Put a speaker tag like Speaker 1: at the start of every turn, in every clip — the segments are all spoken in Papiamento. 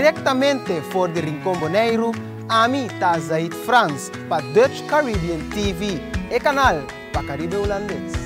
Speaker 1: Direktamente for di Rincon Boneiru, ami ta Zaid Frans pa Dutch Caribbean TV, e kanal pa Karibe Hulandes.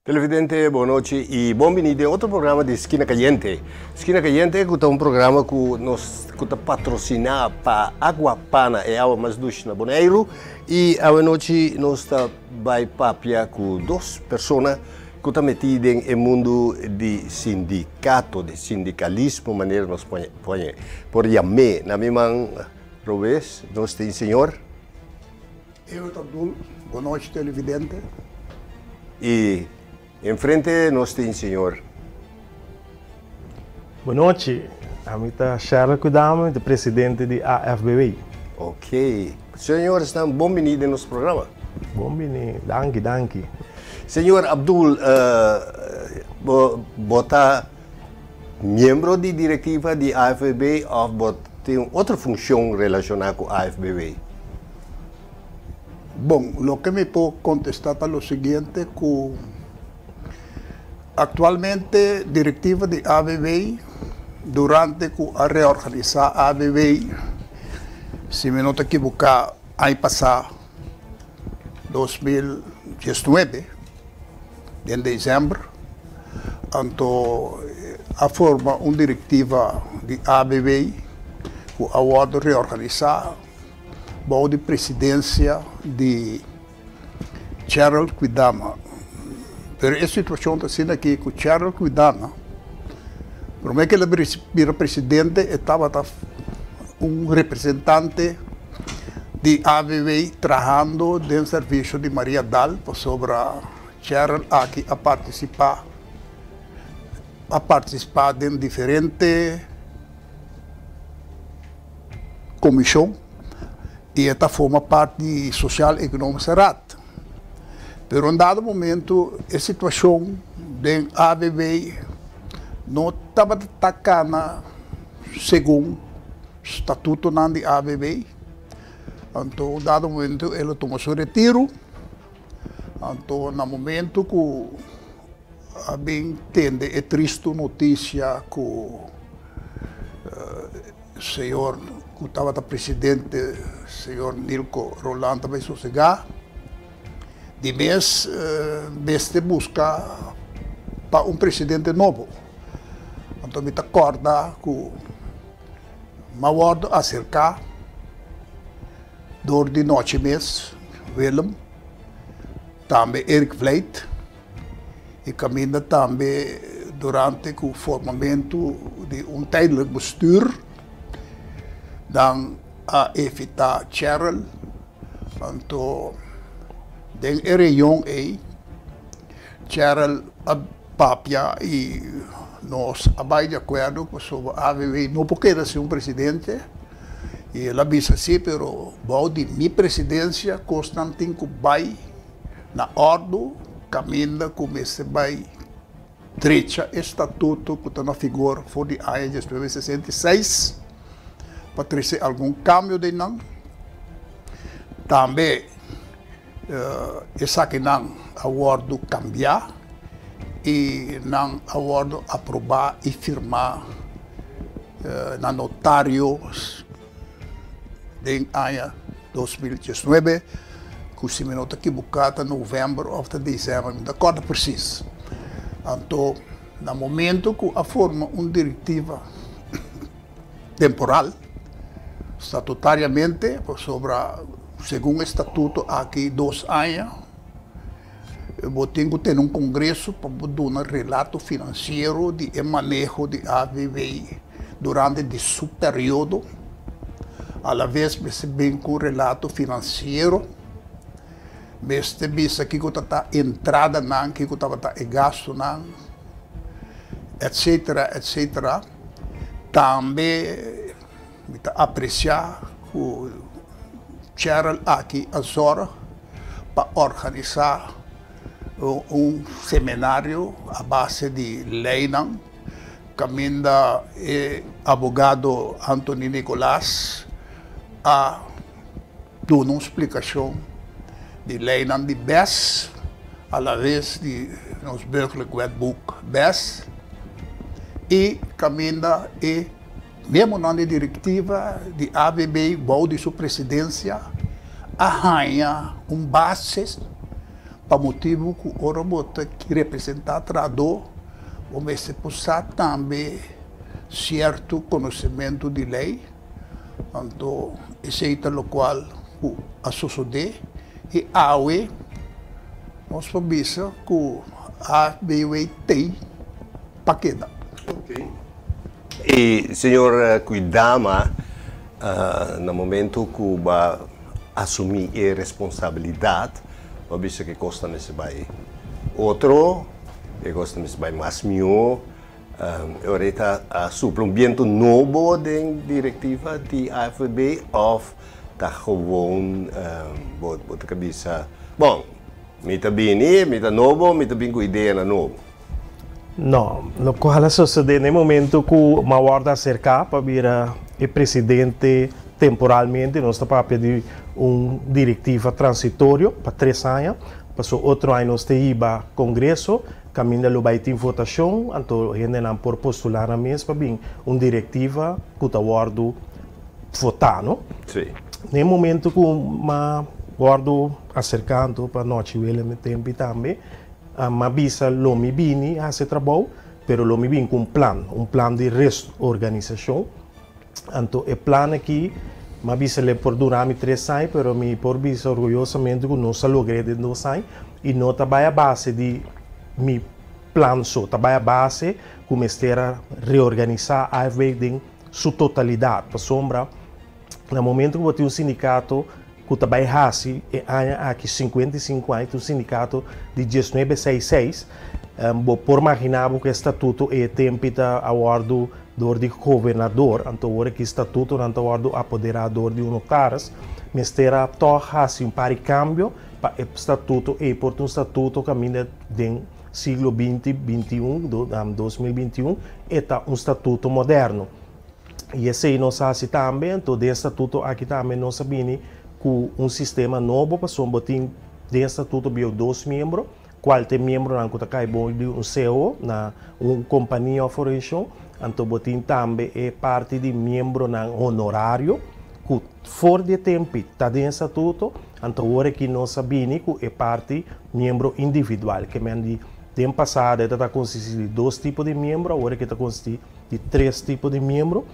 Speaker 2: Televidente, bon nochi y bon bini den otro programa di Skina Cayente. Skina Cayente cu ta un programa cu nos cu ta patrocina pa Agua Pana, e awa mas dushi na Boneiru. Y awe nochi nos ta bay papia cu dos persona cu ta meti den e mundu di sindicato, di sindicalismo manera nos pone por yam'é. Na mi man robes nos tin señor.
Speaker 3: Ewert Abdul, bon nochi televidente.
Speaker 2: Y enfrente nos tin señor.
Speaker 4: Bon nochi, ami ta Sherlock Kwidama, mi ta presidente di AFBW.
Speaker 2: Ok, señores nan bon bini den nos programa.
Speaker 4: Bon bini, danki, danki.
Speaker 2: Señor Abdul, bo bo ta miembro di directiva di AFBW of bo tin un otro funcion relaciona cu AFBW?
Speaker 3: Bon, loke mi por contesta ta lo siguiente cu actualmente directiva di ABW durante cu a reorganisa ABW, si mi no ta ekiboca aña pasa 2019 den december, anto a forma un directiva di ABW cu a wordo reorganisa bou di presidencia di Gerald Kwidama. Pero e situacion ta asina aki cu Gerald Kwidama, prome cu el a bira presidente e tabata un representante di ABW trahando den servicio di Maria Daal pasobra Gerald aki a participa a participa den diferente Komishon i e ta forma parti di Sociaal Economische Raad. Pero un dado momento e situashon den ABB no tabata ta kana segun statutonan di ABB. Anto un dado momento el a tuma su retiro. Anto na momento ku a bin tende e tristu notisia ku Señor ku tabata presidente, señor Nilko Roland ta bai sosegá. Di mes mester buska pa un presidente nobo. Anto mi ta kòrda ku m'a wòrdu aserká dor di nochi mes, Willem, tambe Eric Vlijt. E kaminda tambe durante ku formamentu di un tijdelijk bestuur nan a evitá Cheryl, anto den e reunion ei Cheryl a papia i nos a bai di akuerdo pasobra AVW no por keda sin un presidente i el a bisa si pero bou di mi presidensia kosnan tin ku bai. Na òrdu kaminda ku mester bai drecha e statuto ku ta na figor for di aña 1966 pa trese algun kambio den nan. Tambe esakinan a wòrdu kambiá i nan a wòrdu aprobá i firmá na notario. Den aña 2019, ku si mi no ta kibuká ta novèmber òf ta desèmber, mi no ta kòrda presis. Anto na momento ku a forma un direktiva temporal, statutariamente, pasobra segun e statuto aki dos aña bo tin ku tene un kongreso pa bo duna relato finansiero di e maneho di AVB durante di su periodo. Alaves mester bin ku relato finansiero, mester bisa kiko ta ta entradanan, kiko tabata e gastunan, etcetera, etcetera. Tambe mi ta apresiá ku Cheryl aki a zòrg pa organisá. Un seminario a base di leinan kaminda e abogado Anthony Nicolaas a duna un splikashon di leinan di bes a la ves di nos Burgerlijk Wetboek bes i kaminda e miembronan di direktiva di ABB bou di su presidensia a haña un base pa motibu ku ora bo ta representá trahadó bo mester por sa tambe sierto konosementu di lei. Anto esei ta lokual ku a sosodé i awe nos por bisa ku ABW t'ei pa keda.
Speaker 2: I señor Kuidama na momento ku bo asumí e responsabilidat bo a bisa ku e kos ta mester bai otro, e kos ta mester bai mas mihó. E ora ei ta a supla un bientu nobo den direktiva di AFB òf ta gewoon bo bo ta bisa, bon, mi ta bini, mi ta nobo, mi ta bin ku ideanan nobo?
Speaker 4: No, lokual a sosodé na e momento ku mi a wòrdu aserká pa bira e presidente temporalmente, nos ta papia di un direktiva transitorio pa tres aña, pasobra otro aña nos ta hiba kongreso kaminda lo bai tin votashon, anto hendenan por postulá nan mes pa bin un direktiva ku ta wòrdu votá, no?
Speaker 2: Sí.
Speaker 4: Na e momento ku mi a wòrdu aserká anto pa Nochi Willem e tempu tambe, M'a bisa lo mi bini hasi e trabou, pero lo mi bini ku un plan, un plan di reorganisashon. Anto e plan aki, m'a bisa le por dura mi tres aña, pero mi por bisa orguyosamente ku nos a logr'é den dos aña i no ta bai a base di mi plan so, ta bai a base ku mester a reorganisá AFB den su totalidat, pasobra Na momento ku bo tin un sindikato ku ta bai hasi e aña aki 55 aña, tin un sindikato di diesnuebe seis seis, bo por magina bo ku e statuto e tempi ta a wòrdu dor di gobernador, anto ora ki statutonan ta wòrdu apoderá dor di un notaris, mester a tòg hasi un par di kambio pa e statuto ei por ta un statuto kaminda den siglo binti bintiun, 2021, e ta un statuto moderno. I esei nos a hasi tambe, anto den e statuto aki tambe nos a bini ku un sistema nobo pasobra bo tin den e statuto bieu dos miembro, kual ta e miembronan ku ta kai bon di un cao na un kompania òf organisashon, anto bo tin tambe e parti di miembronan honorario ku for di e tempi ta den e statuto, anto awor aki nos a bini ku e parti miembro individual, ke men di den pasado e ta ta konsisti di dos tipo di miembro, awor aki ta konsisti di tres tipo di miembro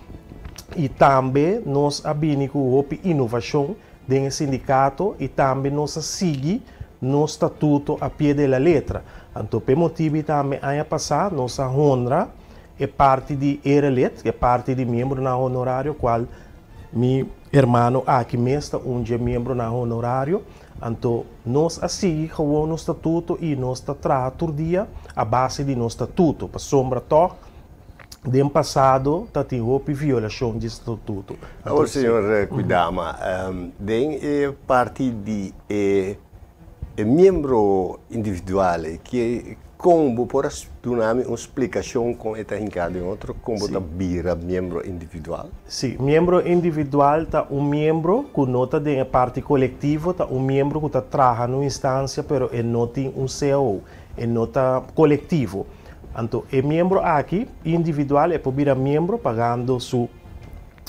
Speaker 4: y tambe nos a bini cu hopi inovacion den e sindicato y tambe nos a sigui nos statuto a pie de la letra. Anto p'e motibi tambe aña pasa nos a honra e parti di erelid, e parti di miembronan honorario cual mi hermano aki mes ta un dje miembronan honorario. Anto nos a sigui gewoon nos statuto y nos ta traha tur dia a base di nos statuto pasobra tog Den pasado ta tin hopi violashon di statuto.
Speaker 2: Awor señor Kuidama, den e parti di e miembro individual ki kon bo por a duna mi un splikashon kon e ta hinká den otro, kon bo ta bira miembro individual?
Speaker 4: Si, miembro individual ta un miembro ku no ta den e parti kolektivo, ta un miembro ku ta traha na un instansia pero e no tin un cao, e no ta kolektivo. Anto e miembro aki, individual, e por bira miembro pagando su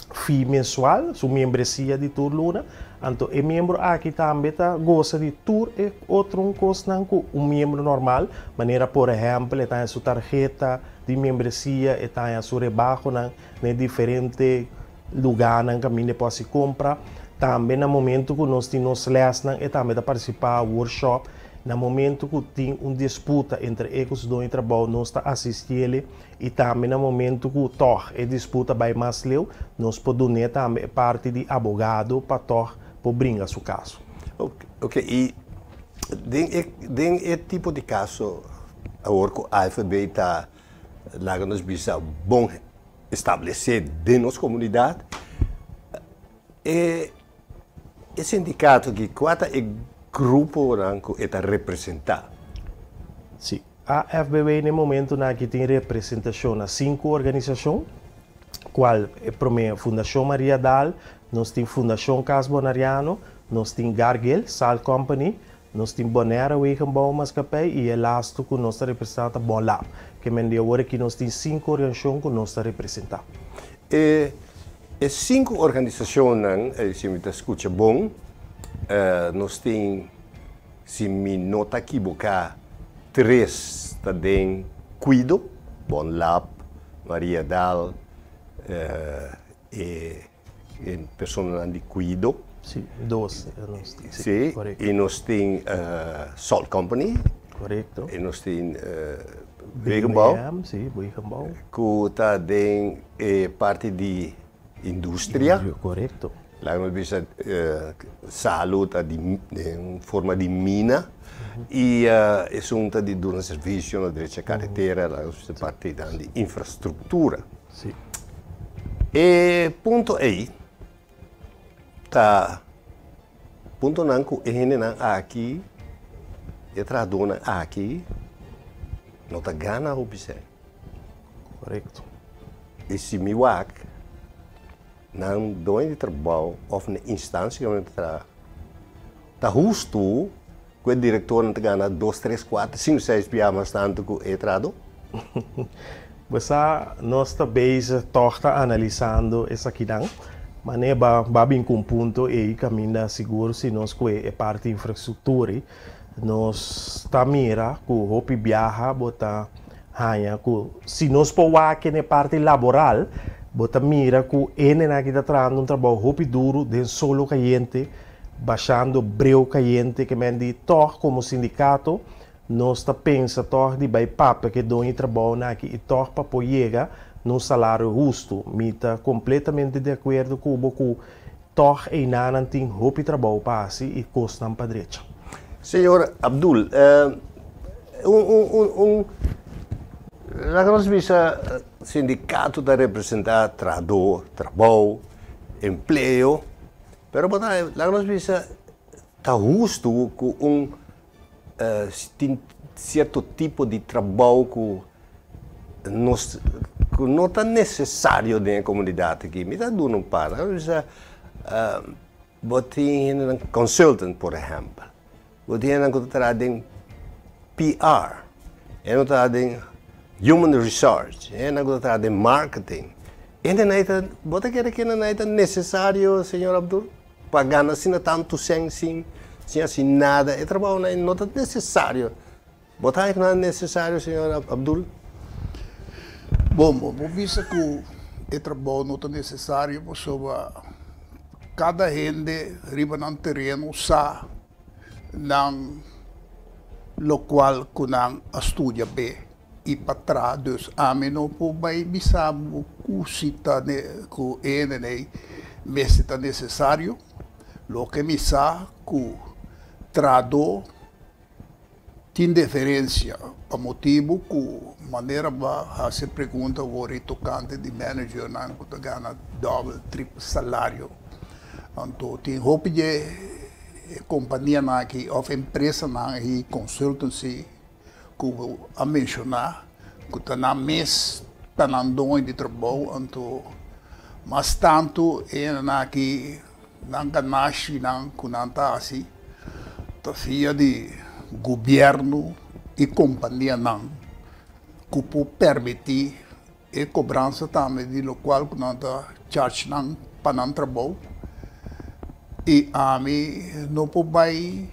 Speaker 4: fee mensual, su miembresia di tur luna. Anto e miembro aki tambe ta gosa di tur e otro kosnan ku un miembro normal, manera por ehèmpel e ta haña su tarheta di miembresia, e ta haña su rebahonan na e diferente lugánan kaminda e por hasi kompra. Tambe na momento ku nos tin nos lèsnan e tambe ta partisipá workshop. Na momento ku tin un disputa entre e ku su doño di trabou nos ta asistiele i tambe na momento ku tòg e disputa bai mas leu nos por dun'é tambe e parti di abogado pa tòg por bringa su kaso.
Speaker 2: Ok, i den e den e tipo di kaso awor ku AFB ta laga nos bisa bon establesé den nos komunidat, e e sindikato aki kua ta e gruponan ku e ta representá?
Speaker 4: Si, AFBW na e momentonan aki tin representacion na cinco organisacion, cual e prome Fundacion Maria Daal, nos tin Fundacion Cas Bonariano, nos tin Gargel, Salt Company, nos tin Bonaire Wegenbouwmaatschappij y e lasto cu nos ta representa ta Bonlab. Ke men di awor aki nos tin cinco organisacion cu nos ta representa.
Speaker 2: E e cinco organisacionnan, si mi ta scucha bon, nos tin Si mi no ta kiboká, tres ta den kuido, Bon Lab, Maria Daal, e personanan di kuido.
Speaker 4: Si, dos nos tin.
Speaker 2: Si, i nos tin Salt Company.
Speaker 4: Korekto.
Speaker 2: I nos tin Wegenbouw.
Speaker 4: BM, si, Wegenbouw.
Speaker 2: Ku ta den e parti di industria.
Speaker 4: Korekto.
Speaker 2: Laga nos bisa salu ta di den un forma di mina i esun ta di duna servisio na drecha karetera, laga nos bisa parti dan di infrastruktura.
Speaker 4: Si.
Speaker 2: E punto ei ta puntonan ku e hendenan aki, e trahadónan aki no ta gana hopi sèn.
Speaker 4: Korekto.
Speaker 2: I si mi wak. Nan doño di trabou of na instancia ku nan ta traha ta hustu ku e direktornan ta gana dos, tres, kuater, sinku, seis bia mas tantu ku e trahadó?
Speaker 4: Bo sa nos ta bezig tòg ta analisando esakinan, manera ba ba bin ku un punto ei kaminda sigur si nos kue e parti infrastruktura ei nos ta mira ku hopi biaha bo ta Haña ku si nos por wak na e parti laboral, bo ta mira ku hendenan aki ta trahando un trabou hopi duru den solo kayente, bashando breu kayente, ke men di tòg komo sindikato nos ta pensa tòg di bai papia ku e doño di trabounan aki i tòg pa por yega na un salario hustu. Mi ta kompletamente di akuerdo ku bo ku tòg einanan tin hopi trabou pa hasi i kosnan pa drecha.
Speaker 2: Señor Abdul, un un un un laga nos bisa sindikato ta representá trahadó, trabou, empleo, pero bo ta laga nos bisa ta hustu ku un tin sierto tipo di trabou ku nos ku no ta nesesario den e komunidat aki. Mi ta duna un par. Laga nos bisa bo tin hendenan consultant por ehèmpel, bo tin hendenan ku ta traha den PR, hendenan ku ta traha den human resource, hendenan ku ta traha den marketing. Hendenan ei ta, bo ta kere ku hendenan ei ta nesesario, señor Abdul? Pa gana asina tantu sèn sin sin hasi nada, e trabounan ei no ta nesesario. Bo ta haña ku nan ta nesesario, señor Abdul?
Speaker 3: Bon, bo por bisa ku e trabou no ta nesesario pasobra kada hende riba nan tereno sa nan lokual ku nan a studia be i pa traha. Dus ami no por bai bisa bo ku si ta ku e hende ei mester ta nesesario. Loke mi sa ku trahadó tin deferensia pa motibu ku manera bo a hasi e pregunta awor ei tokante di managernan ku ta gana dòbel, tripel salario. Anto tin hopi di e kompanianan aki òf empresanan aki, consultancy, ku bo a menshoná ku ta nan mes ta nan doño di trabou, anto mas tantu e hendenan aki nan ganashinan ku nan ta hasi ta via di gobièrnu i kompanianan ku por permití e kobransa tambe di lokual ku nan ta charge nan pa nan trabou i ami no por bai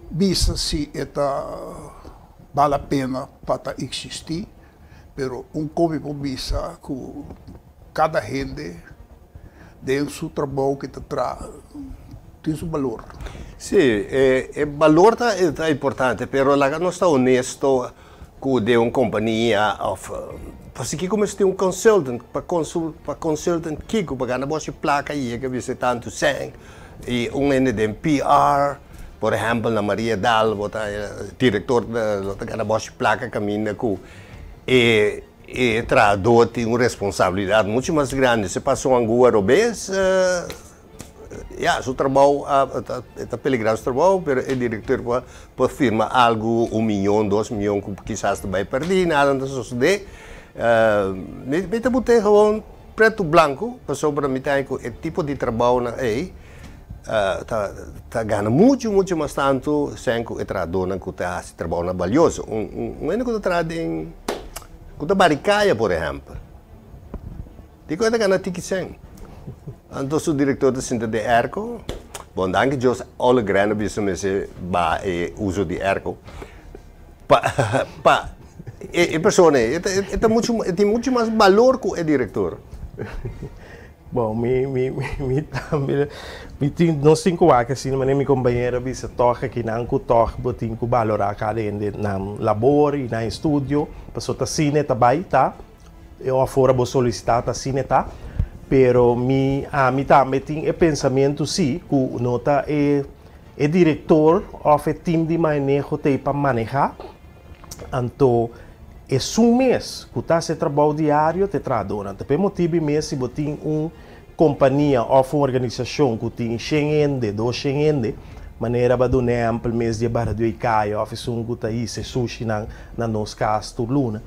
Speaker 3: bisa si e ta bal la pena pa ta eksistí pero un kos mi por bisa ku kada hende den su trabou ke ta traha tin su balor.
Speaker 2: Sí, e balor ta importante pero laga nos ta honesto ku den un kompania òf pasobra kiko mester tin un consultant pa consul pa consultant kiko pa gana boshi plaka i yega bisa tantu sèn i un hende den PR por ehèmpel na Maria Daal bo ta direktor lo ta gana boshi plaka kaminda ku e e trahadó tin un responsabilidat muchu mas grandi si pasa un angua robes. Ya, su trabou ta peligrá su trabou, pero e direktor por firma algu, 1 mion, 2 mion, ku kisas bai pèrdí, nada no ta sosodé. Mi ta bot'é gewoon pretu blanku, pasobra mi tin ku e tipo di trabou nan ei, ta gana muchu, muchu mas tantu, sin ku e trahadónan ku ta hasi trabounan balioso. Un hende ku ta traha den, ku ta bari kaya, por ehèmpel. Di ku ta gana tiki sèn. Anto su direktor ta sinta den airco. Bon, danki Dios, alle grande bisa mester baha e uso di airco. Pa e persona e tin muchu mas balor ku e direktor.
Speaker 4: Bon, mi tambe, mi tin, nos tin ku wak asina, manera mi kompañero bisa toch aki nan ku toch bo tin ku valorá kada hende nan labor i nan estudio, paso ta asina ta bai ta, e afora bo solisitá ta asina ta, pero ami tambe tin e pensamentu si, ku no ta e direktor òf e team di maneho t'ei pa manehá, anto e un mes ku ta hasi trabou diario ta e trahadónan. Pa e motibu mes, si bo tin un kompania òf un organisashon ku tin 100 hende, 200 hende, manera bo a duna ehèmpel mes di baradó i kaya òf esun ku ta hisa sushi na nos kas tur luna.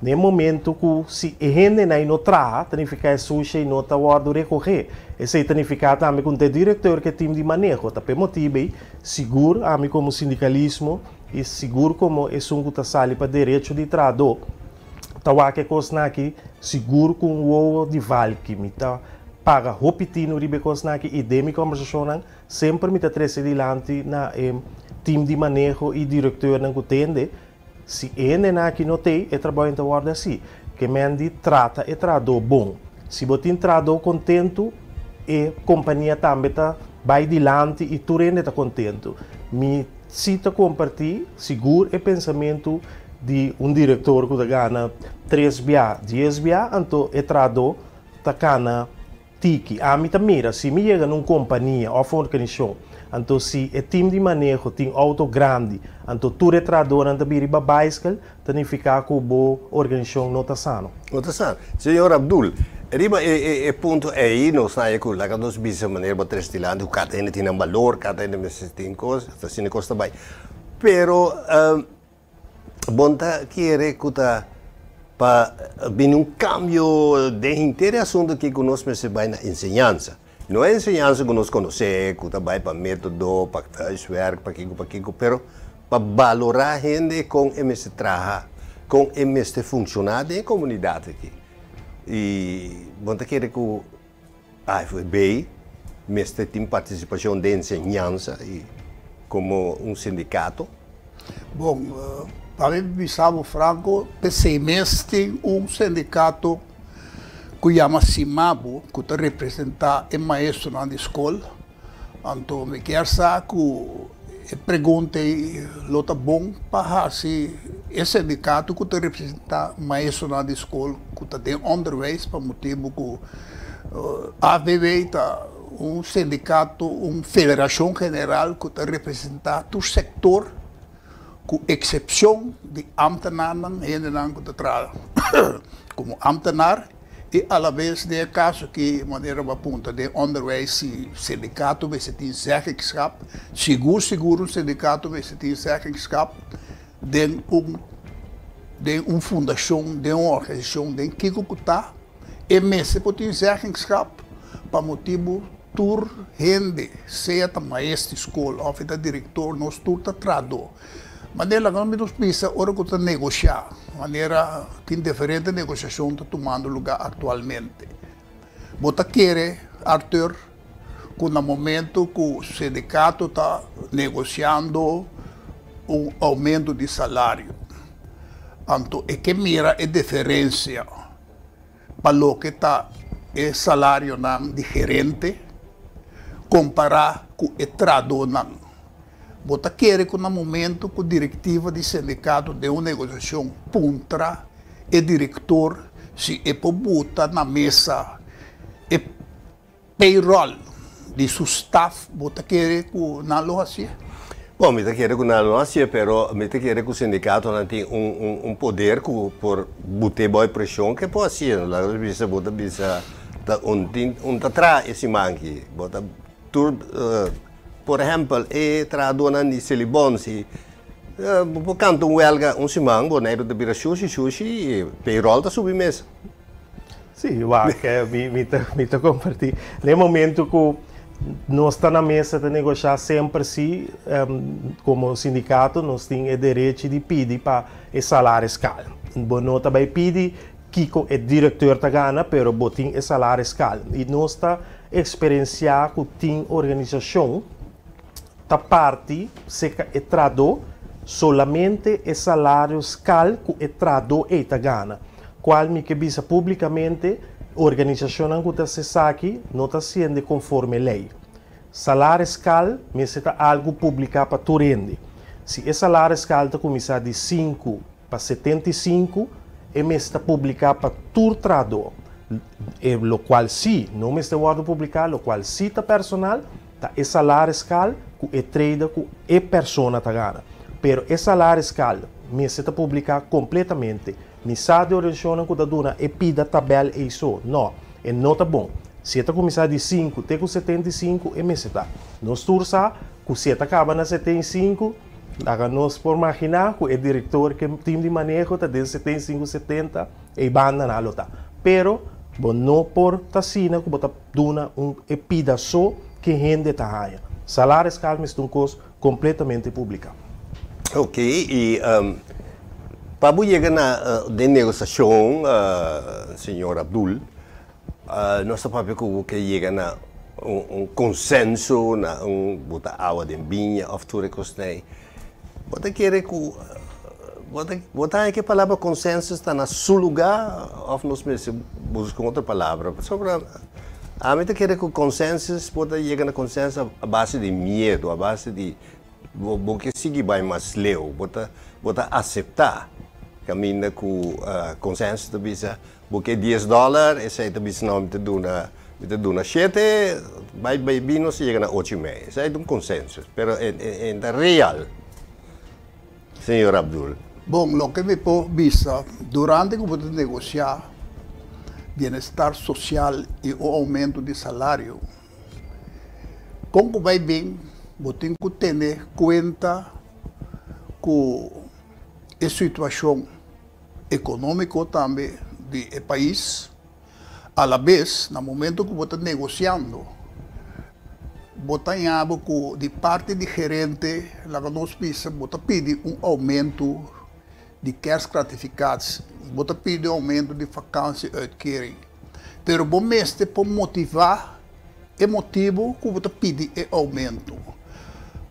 Speaker 4: Na momento ku si e hendenan no traha, signifiká e sushi no ta wòrdu rekohé. Esei ta signifiká tambe ku e direktor ku e team di maneho, ta pa e motibu sigur ami komo sindikalismo i sigur komo esun ku ta sali pa derecho di trahadó, ta wak e kosnan aki sigur ku un wowo di valki, mi ta paga hopi tinu riba e kosnan aki i den mi kombersashonnan semper mi ta trese dilanti na e team di maneho i direktornan ku tende si hendenan aki no t'ei, e trabou ta wòrdu asina. Ke men di trata e trahadó bon. Si bo tin trahadó kontentu, e kompania tambe ta bai dilanti i tur hende ta kontentu. Mi si ta kompartí sigur e pensamentu di un direktor ku ta gana 3 bia, 10 bia, anto e trahadó ta gana tiki. Ami ta mira, si mi yega den un kompania òf un organisashon, anto si e team di maneho tin outo grandi, anto tur e trahadónan ta bira riba bicycle, ta signifiká ku bo organisashon no ta sano.
Speaker 2: No ta sano. Señor Abdul, riba e punto ei, nos sa ku laga nos bisa manera bo trese dilanti, kada hende tin un balor, kada hende mester tin kos, asina kos ta bai. Pero bo ta kere ku ta pa bin un kambio den henter asuntu ku nos mester bai na enseñansa. No e enseñansa ku nos konosé, ku ta bai pa método, pa huiswerk, pa kiko, pa kiko, pero pa valorá hende kon e mester traha, kon e mester funshoná den komunidat aki. I bo ta kere ku AFB mester tin partisipashon den enseñansa i komo un sindikato?
Speaker 3: Bon, pa mi bisa franko, PCMS tin un sindikato ku yama SIMABO, ku ta representá e maestronan di skol. Anto, mi ke sa ku e pregunta lo ta bon pa hasi e sindikato ku ta representá maestronan di skol, ku ta den onderwijs, pa motibu ku ABV ta un sindikato, un federashon general ku ta representá tur sektor, ku eksepshon di ambtenaren, hendenan ku ta traha komo ambtenaar, i a la bes den kaso ku manera bo a puntra den onderwijs si sindikato mester tin zeggenschap, sigur sigur un sindikato mester tin zeggenschap den un fundashon, den un organisashon, den kiko ku ta, e mester por tin zeggenschap pa motibu tur hende, sea ta maestro di skol òf ta direktor, nos tur ta trahadó. Manera nos bisa ora ku ta negoshá, manera tin diferente negoshashon ta tumando lugá aktualmente. Bo ta kere, Arthur, ku na momento ku sindikato ta negosiando un oumento di salario, anto e ke mira e diferensia pa loke ta e salarionan di gerente kompará ku e trahadónan. Bo ta kere ku na momento ku direktiva di sindikato den un negoshashon puntra e direktor si e por buta na mesa e payroll di su staff, bo ta kere ku nan lo hasié?
Speaker 2: Bon, mi ta kere ku nan lo hasié, pero mi ta kere ku sindikatonan tin un poder ku por but'é bou preshon ku por hasié. Laga nos bisa, bo ta bisa ta un tin un ta traha e siman aki, bo ta. Tur, por ehèmpel, e trahadónan di Selibon, si bo kanta un wèlga un siman, Boneiru ta bira shushi shushi i payroll ta subi mes.
Speaker 4: Sí, wak, mi ta mi ta kompartí. Na e momento ku nos ta na mesa ta negoshá semper sí, komo sindikato nos tin e derechi di pidi pa e salarisschaal. Bo no ta bai pidi kiko e direkteur ta gana, pero bo tin e salarisschaal. I nos ta eksperensiá ku tin organisashon ta parti serka e trahadó solamente e salario skal ku e trahadó ei ta gana, kual mi ke bisa públikamente organisashonnan ku ta hasi esaki no ta hasiende konforme lei. Salario skal mester ta algu publiká pa tur hende. Si e salario skal ta kuminsá di sinku pa 75, e mester ta publiká pa tur trahadó. E lokual sí no mester wòrdu publiká, lokual sí ta personal, ta e salarisschaal ku e trader ku e persona ta gana. Pero e salarisschaal mester ta publiká kompletamente. Mi sa di organisashonnan ku ta duna e pida tabèl ei so. No, e no ta bon. Si e ta kuminsá di 5 te ku 75, e mester ta. Nos tur sa ku si e ta kaba na 75, laga nos por maginá ku e direktor ku e tim di maneho ta den 75, 70, ei banda nan lo ta. Pero bo no por ta asina ku bo ta duna un e pida so ke hende ta haña. Salarisschaal mester un kos kompletamente publiká.
Speaker 2: Ok, i pa bo yega na den negosiashon, señor Abdul, nos ta papia ku bo ke yega na un konsenso, na un bo ta awa den biña òf tur e kosnan ei. Bo ta kere ku bo ta bo ta haña ku e palabra konsensus ta na su lugá òf nos mester buska un otro palabra? Pasobra ami ta kere ku konsensus bo ta yega na konsensus a base di miedu, a base di bo bo ke sigui bai mas leu, bo ta bo ta aseptá kaminda ku konsensus ta bisa Bo ke dies dòler, esei ta bisa no, mi ta duna, mi ta duna shete, bai bai bin nos ta yega na ocho i mei. Esei ta un konsensus, pero e e ta real, señor Abdul.
Speaker 3: Bon, loke mi por bisa, durante ku bo ta negosiá bienestar sosial i un oumento di salario, kon ku bai bin bo tin ku tene kuenta ku e situashon. económico tambe di e pais. A la bes, na momento cu bo ta negociando, bo ta ña bo cu di parti di gerente, laga nos bisa, bo ta pidi un aumento di kerstgratificatie, bo ta pidi un aumento di vakantie-uitkering, pero bo mester por motiva e motibu ku bo ta pidi e oumento.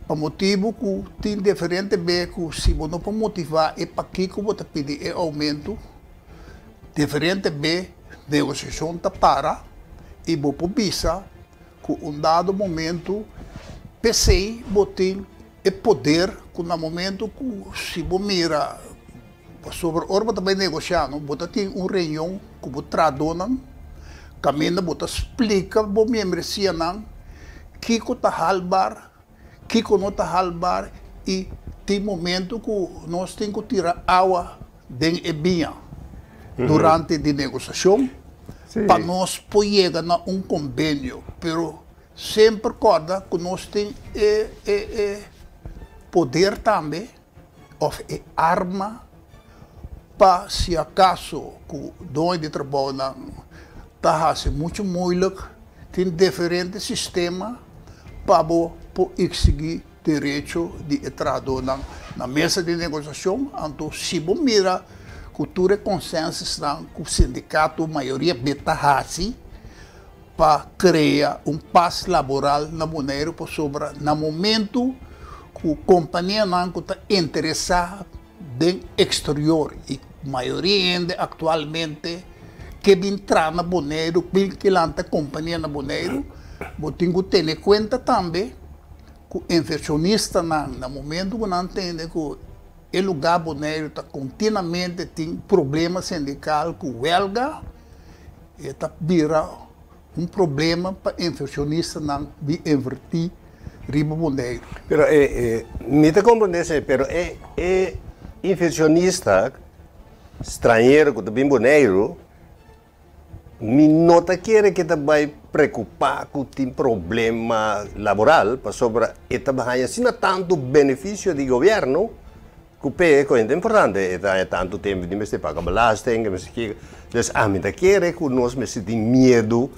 Speaker 3: Pa motibu ku tin diferente be ku si bo no por motivá e pakiko bo ta pidi e oumento, diferente be negosiashon ta para i bo por bisa ku un dado momento p'esei bo tin e poder ku na momento ku si bo mira Pasobra ora bo ta bai negoshá no, bo ta tin un reunion ku bo trahadónan kaminda bo ta splika bo miembresianan kiko ta haalbaar, kiko no ta haalbaar i tin momento ku nos tin ku tira awa den e biña durante di negosiashon pa nos por yega na un kombenio. Pero semper kòrda ku nos tin e e poder tambe. òf e arma pa si akaso ku doño di trabounan ta hasi muchu moeilijk, tin diferente sistema pa bo por eksigí derecho di e trahadónan na mesa di negosiashon. Anto si bo mira ku tur e konsensusnan ku sindikato mayoria be ta hasi pa krea un pas laboral na Boneiru pasobra na momentu ku kompanianan ku ta interesá den eksterior i mayoria hende aktualmente ke bin traha na Boneiru, bin ke lanta kompania na Boneiru, bo tin ku tene kuenta tambe ku invershonistanan na momentu ku nan tende ku e lugá Boneiru ta kontinuamente tin problema sindikal ku wèlga. E ta bira un problema pa inversionistanan di invertí riba Boneiru.
Speaker 2: Pero e, mi ta komprendé esei, pero e e inversionista stranhero ku ta bin Boneiru, mi no ta kere ke ta bai. preokupá ku tin problema laboral pasobra e ta haña asina tantu benefisio di gobièrnu ku p'e ku ta importante. E ta haña tantu tempu di mester paga belasting, mester kiko. Dus ami ta kere ku nos mester tin miedu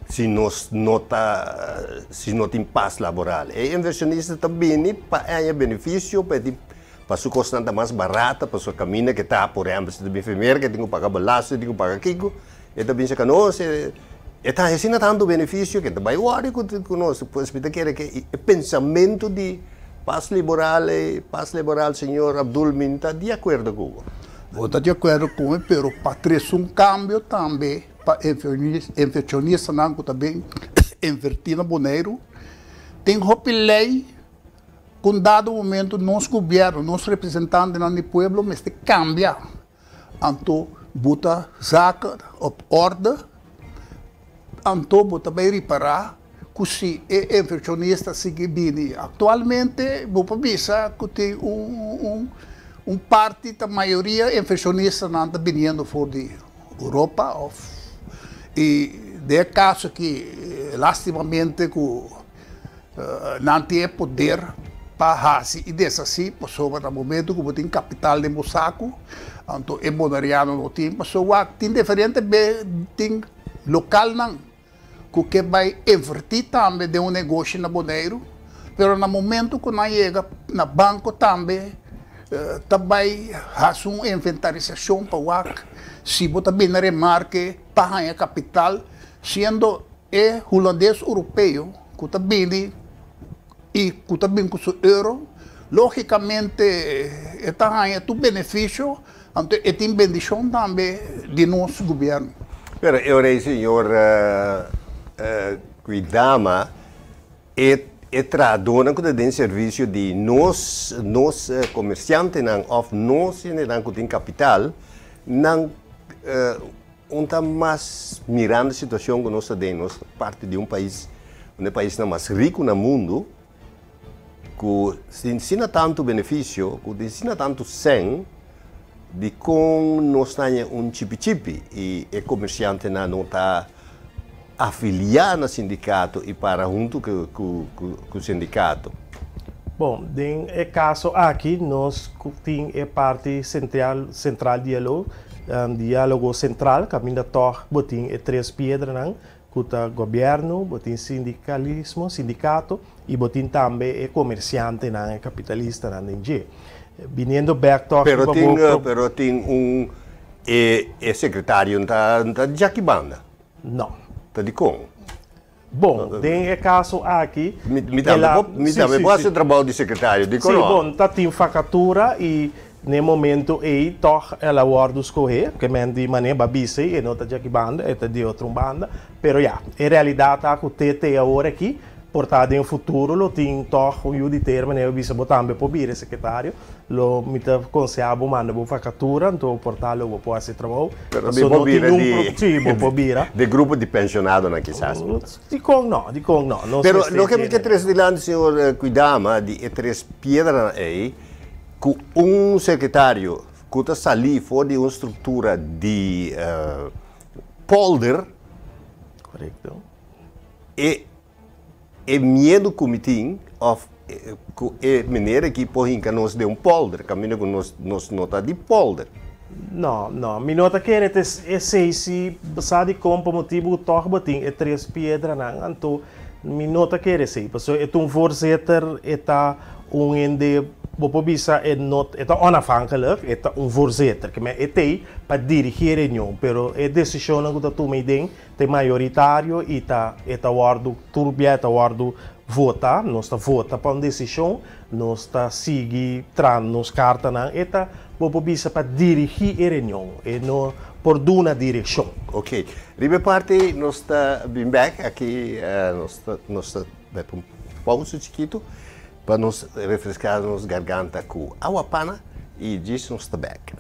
Speaker 2: si nos no ta si no tin pas laboral. E invershonista ta bini pa haña benefisio, pa e tin pa su kosnan ta mas barata, pasobra kaminda ke ta, por ehèmpel si ta bin for Merka e tin ku paga belasting, e tin ku paga kiko. E ta bisa ku nos e ta asina tantu benefisio ku e ta bai wòrdu ku nos. Pues mi ta kere ku e pensamentu di pas liberal ei, pas laboral señor Abdul mi no ta di akuerdo ku bo.
Speaker 3: Bo ta di akuerdo ku mi pero pa trese un kambio tambe pa invershonistanan ku ta bin invertí na Boneiru tin hopi lei ku un dado momento nos gobièrnu, nos representantenan di pueblo mester kambia. Anto bo ta zaken op orde, anto bo ta bay ripara cu si e inversionista sigui bini. Actualmente bo por bisa cu tin un un parti ta mayoria inversionistanan ta biniendo for di Europa of y den e caso aki lastimamente cu Nan tin e poder pa hasi i deshasí pasobra na momento ku bo tin kapital den bo saku, anto e boneriano no tin. Pasobra wak tin diferente be tin lokalnan ku ke bai invertí tambe den un negoshi na Boneiru, pero na momento ku nan yega na banko tambe ta bai hasi un inventarisashon pa wak si bo ta bini na remarke pa haña kapital, siendo E hulandes europeo ku ta bini i ku ta bin ku su euro, lógikamente e ta haña tur benefisio, anto e tin bendishon tambe di nos gobièrnu.
Speaker 2: Pero e ora ei señor Kwidama, e e trahadónan ku ta den servisio di nos nos komersiantenan òf nos hendenan ku tin kapital, nan Un ta mas mirando e situacion cu nos ta den, nos ta parti di un pais, un di e paisnan mas rico na mundo, cu tin asina tanto beneficio, cu tin asina tanto cen, dicon nos ta haña un chipi chipi y e comerciantenan no ta afilia na sindicato y para hunto cu sindicato?
Speaker 4: Bon, den e caso aki nos tin e parti central, central dialoog, dialogo central, caminda tog bo tin e tres piedranan cu ta gobierno, bo tin sindicalismo, sindicato, y bo tin tambe e comerciantenan, e capitalistanan den dje. Biniendo bek tog
Speaker 2: Pero tin, pero tin un, e e secretario ta ta djaki banda?
Speaker 4: No.
Speaker 2: Ta dicon?
Speaker 4: Bon, den e caso aki,
Speaker 2: Mi tambe por, mi tambe por haci trabao di secretario, dicon
Speaker 4: no? Si, bon, ta tin vacatura y n'e momento ey tog el a wordo scoge, ke men di mane ba bisa ey, e no ta djaki banda, e ta di otro un banda, pero ya, e realidad ta cu te te awor aki, Por ta den futuro lo tin tòg un yu di ter manera bo bisa bo tambe por bira e sekretario. Lo mi ta konsehá bo manda bo vakatura anto por ta lo bo por hasi e trabou.
Speaker 2: Pero mi por bira di
Speaker 4: Sí, bo por bira.
Speaker 2: Di grupo di penshonadonan kisas.
Speaker 4: Dikon no, dikon no. Nos
Speaker 2: Pero
Speaker 4: mester
Speaker 2: loke mi
Speaker 4: tiene.
Speaker 2: ke trese dilanti señor Kuidama di e tres piedranan ei ku un sekretario ku ta salí for di un struktura di polder.
Speaker 4: Korekto.
Speaker 2: E e miedu ku mi tin òf ku e meneer aki por hinka nos den un polder, kaminda ku nos nos no ta di polder.
Speaker 4: No, no, mi no ta kere ta esei si sa dikon pa motibu ku tòg bo tin e tres piedranan, anto mi no ta kere esei, pasobra e ta un voorzitter, e ta un hende, bo por bisa e no, e ta onafhankelijk, e ta un voorzitter, ke men e t'ei pa dirigí e reunion, pero e desishonnan ku ta tuma ei den Ta e mayoritario y ta e ta wordo tur bia e ta wordo vota, nos ta vota pa un decision, nos ta sigui traha nos cartanan, e ta bo por bisa pa dirigi e reunion, e no por duna direccion.
Speaker 2: Ok, riba e parti nos ta bin bek aki, nos ta nos ta bai pa un pausa chikito pa nos refresca nos garganta cu awa pana y djis nos ta bek.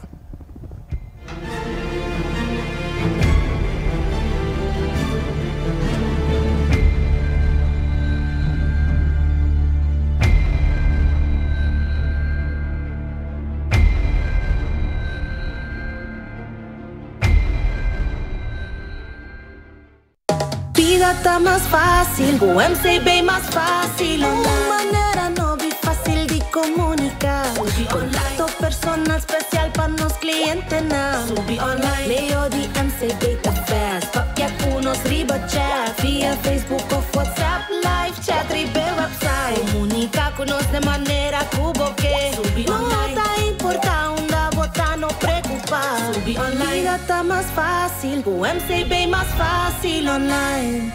Speaker 5: Bida. ta mas fásil ku MCB mas fásil Un manera nobo i fásil di komuniká Kontakto personal spesial pa nos klientenan Medio di MCB ta fast Papia ku nos riba chat Via Facebook òf WhatsApp Live chat riba e website Komuniká ku nos den manera ku bo ke No ta importá unda bo ta no preokupá Bida ta mas fásil ku MCB mas fásil online.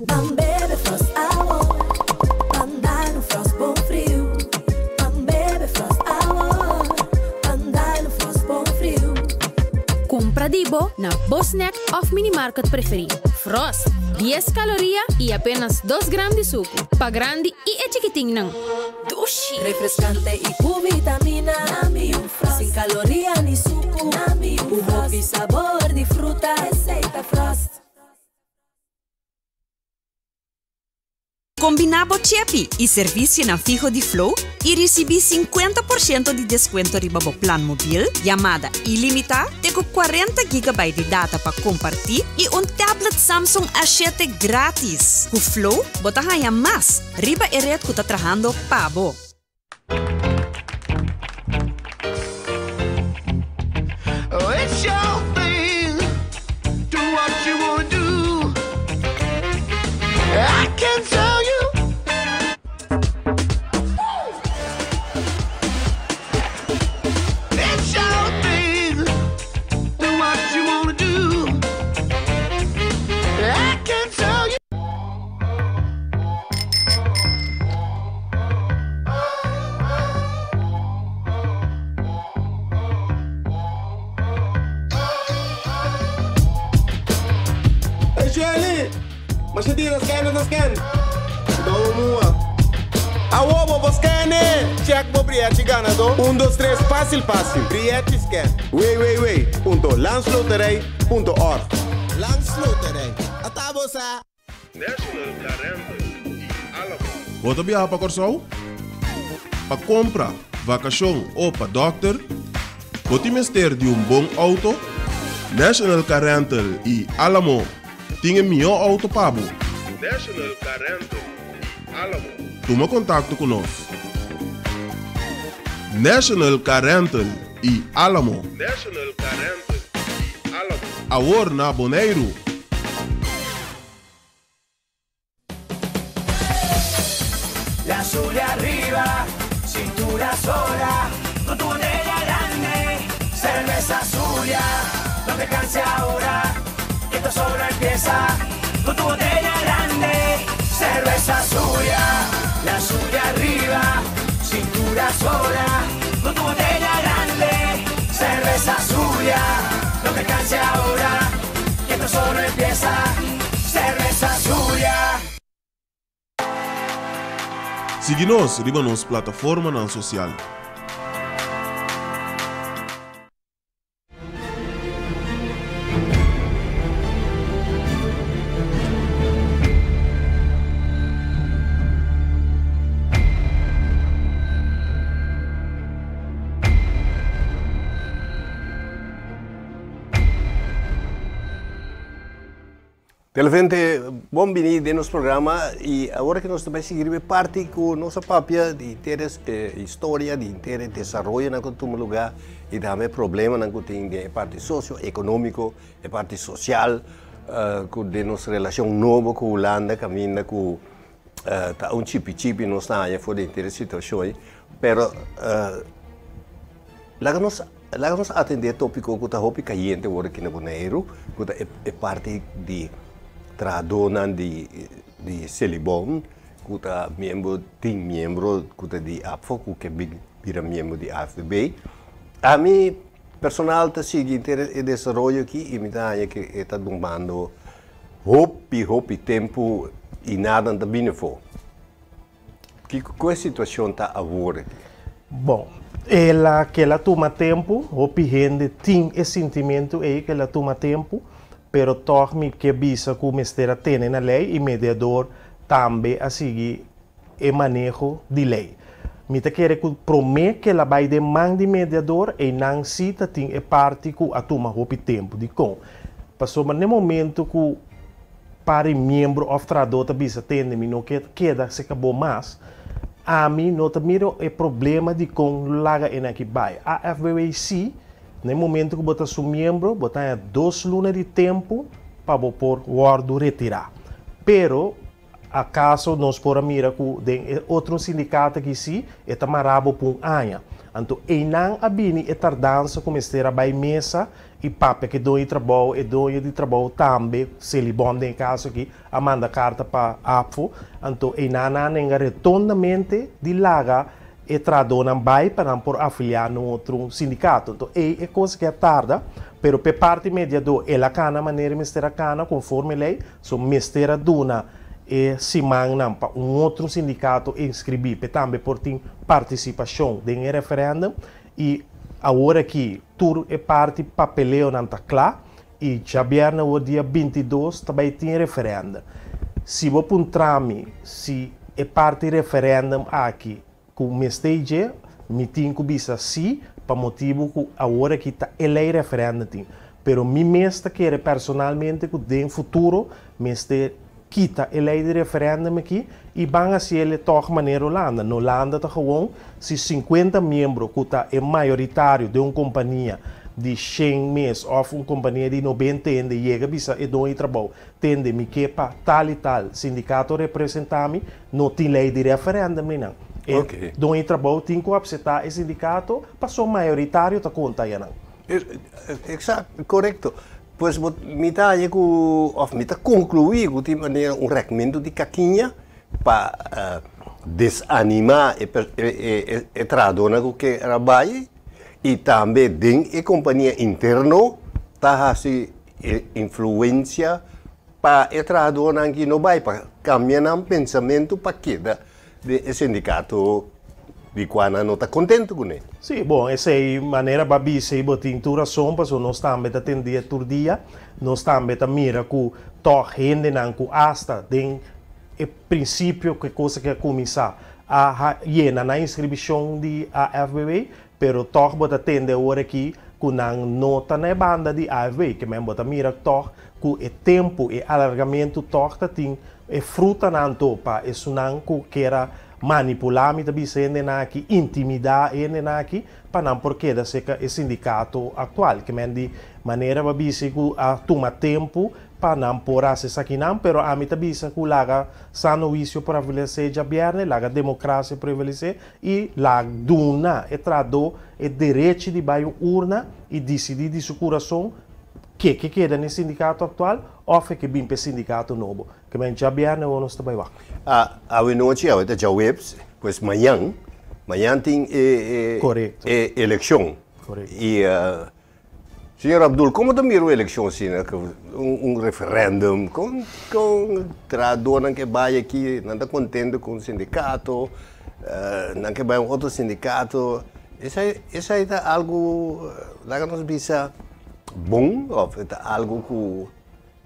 Speaker 5: Ban bebe Frost awo, ban dal un Frost bon friu. Ban bebe Frost awo, ban dal un Frost bon friu.
Speaker 6: Kumpra di bo na bo snack òf minimarket preferí. Frost, dies kaloria i apenas dos gram di suku. Pa grandi i e chikitinnan.
Speaker 5: Dushi! Refreskante i ku vitamina. Nami un Frost. Sin kaloria ni suku. Nami un Frost. Ku hopi sabor di fruta. Esei ta Frost.
Speaker 7: Kombiná bo chepi i servisionan fiho di Flow i risibí sinkuenta por shento di deskuento riba bo plan mobil, yamada ilimitá, te ku kuarenta gigabyte di data pa kompartí i un tablet Samsung A shete grátis. Ku Flow bo ta haña mas riba e ret ku ta trahando pa bo.
Speaker 8: Hey Shelly! Masha dia ta scan ta scan. Dou mua. Awo bo por scan e! Check bo brièchi ganadó. Un dos tres fásil fásil. Brièchi scan. www.landsloterij.org
Speaker 1: Landsloterij. Ata bo sa!
Speaker 9: National Car Rental i Alamo.
Speaker 10: Bo ta biaha pa Kòrsou? Pa kompra, vakashon o pa dòkter? Bo tin mester di un bon outo? National Car Rental i Alamo tin e mihó outo pa bo.
Speaker 9: National Car Rental i Alamo.
Speaker 10: Tuma kontakto ku nos. National Car Rental i Alamo.
Speaker 9: National Car Rental i Alamo.
Speaker 10: Awor na Boneiru.
Speaker 11: La Zulia arriba, cintura sola, con tu botella grande, cerveza Zulia, no te canses ahora, que esto solo empieza, con tu botella grande, cerveza Zulia, la Zulia arriba, cintura sola, con tu botella grande, cerveza Zulia, no te canses ahora, que esto solo empieza, cerveza Zulia.
Speaker 10: Sigui nos riba nos plataformanan sosial.
Speaker 2: Televidente, bon bini den nos programa y awor que nos ta bay sigui riba e parti cu nos a papia di henter e historia, di henter e desaroyonan cu ta tuma lugar y tambe e problemanan cu tin den e parti socio-economico, e parti social cu den nos relacion nobo cu Hulanda caminda cu ta un chipi chipi nos ta haña for di henter e situacion ey, pero laga nos Laga nos atendé e tópiko ku ta hopi kayente awor aki na Boneiru, ku ta e parti di trahadónan di di Selibon ku ta miembro, tin miembro ku ta di ABVO ku ke bira miembro di AFB. Ami. Personal ta sigui e desaroyo aki i mi ta haña ku e ta tumando hopi hopi tempu i nada no ta bini afó. Kiko ku e situashon ta awor aki?
Speaker 4: Bon, el a keda tuma tempu, hopi hende tin e sintimentu ei ku el a tuma tempu, pero tòg mi ke bisa ku mester a tene na lei i mediador tambe a sigui e maneho di lei. Mi ta kere ku promé ku el a bai den man di mediador, einan sí ta tin e parti ku a tuma hopi tempu. Dikon? Pasobra na e momento ku pari miembro òf trahadó ta bisa tende mi no ke keda serka bo mas, ami no ta mira e problema dikon lo laga e nan aki bai. AFBW sí, na e momento ku bo ta su miembro, bo ta haña dos luna di tempu pa bo por wòrdu retirá. Pero Akaso nos por a mira ku den e otro sindikato aki sí e ta mará bo pa un aña? Anto einan a bini e tardansa ku mester a bai mesa i papia ku e doño di trabou, e doño di trabou tambe, Selibon den e kaso aki, a manda karta pa ABVO. Anto einan nan a nenga retondamente di laga e trahadónan bai pa nan por afiliá na un otro sindikato. Anto ei e kos aki a tarda, pero p'e parti mediadó el a kana manera e mester a kana konforme lei. So mester a duna e simannan pa un otro sindikato inskribí p'e tambe por tin partisipashon den e referèndum i awor aki tur e parti papeleonan ta kla i djabièrnè awor dia 22 ta bai tin referèndum. Si bo puntra mi si e parti referèndum aki ku mester i dje, mi tin ku bisa sí, pa motibu ku awor aki ta e lei referèndum tin. Pero mi mes ta kere personalmente ku den futuro mester kita e lei di referèndum aki i ban hasiel tòg manera Holanda. Na Holanda ta gewon si 50 miembro ku ta e mayoritario den un kompania di 100 mes òf un kompania di 90 hende yega bisa e doño di trabou tende mi ke pa tal i tal sindikato representá mi, no tin lei di referèndum ni nan. E doño di trabou tin ku apseptá e sindikato paso mayoritario ta konta ayanan.
Speaker 2: Eksakto, korekto. Pues bo mi ta haña ku òf mi ta konkluí ku tin manera un rèkmentu di kakiña pa desanimá e e trahadónan ku ke bai i tambe den e kompania interno ta hasi E influencia pa e trahadornan aki no bai pa cambia nan pensamento pa keda den e sindicato di cua nan no ta contento cune.
Speaker 4: Sí, bon, esei manera bo a bisa i bo tin tur rason, pasobra nos tambe ta tendé tur dia, nos tambe ta mira ku tòg hendenan ku asta den e prinsipio ku e kos aki a kuminsá a yena nan inskribishon di AFBW, Pero tòg bo ta tende awor aki ku nan no ta na e banda di AFB. Ke men bo ta mira tòg ku e tempu, e alargamentu tòg ta tin e frutanan to pa esunnan ku kier a manipulá, mi ta bisa hendenan aki, intimidá e hendenan aki pa nan por keda serka e sindikato aktual. Ke men di manera bo a bisa ku a tuma tempu pa nan por hasi esakinan, pero ami ta bisa ku laga sano huisio prevalesé djabièrnè, laga demokrasia prevalesé I la duna e trahadó e derechi di bai un urna i disidí di su kurason ke ke keda na e sindikato aktual òf e ke bin pa e sindikato nobo. Ke men djabièrnè awor nos ta bai wak.
Speaker 2: A Awenochi, awe ta djaweps, pues mañan, mañan tin e e elekshon.
Speaker 4: Korekto.
Speaker 2: I Señor Abdul, como ta mira un eleccion asina, un referendum, con con trahadornan ke bai aki, nan ta contento cu un sindicato, nan ke bai un otro sindicato, esai esai ta algo, laga nos bisa, bon of e ta algo cu